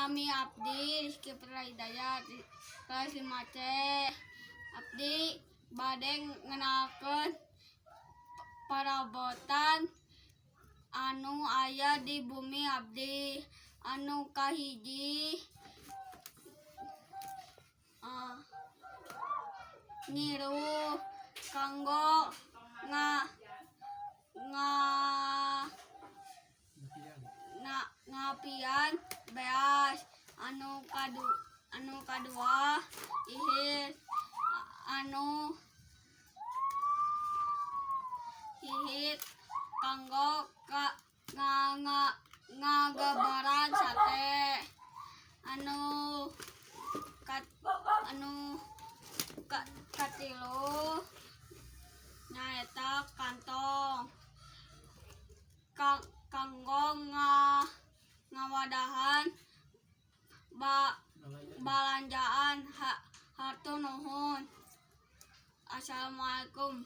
Nami abdi Rizky Putra Hidayat kelas 5C. Abdi bade ngenalkeun parabotan anu aya di bumi abdi. Anu kahiji, nyiru kanggo nga nga na ngapian beas. Anu kadua, ihit anu hihit kanggo ka nga nga ngagabaran sate. Anu katilu nyaeta kantong kanggo ngawadahan balanjaan. Hatur nuhun. Assalamualaikum.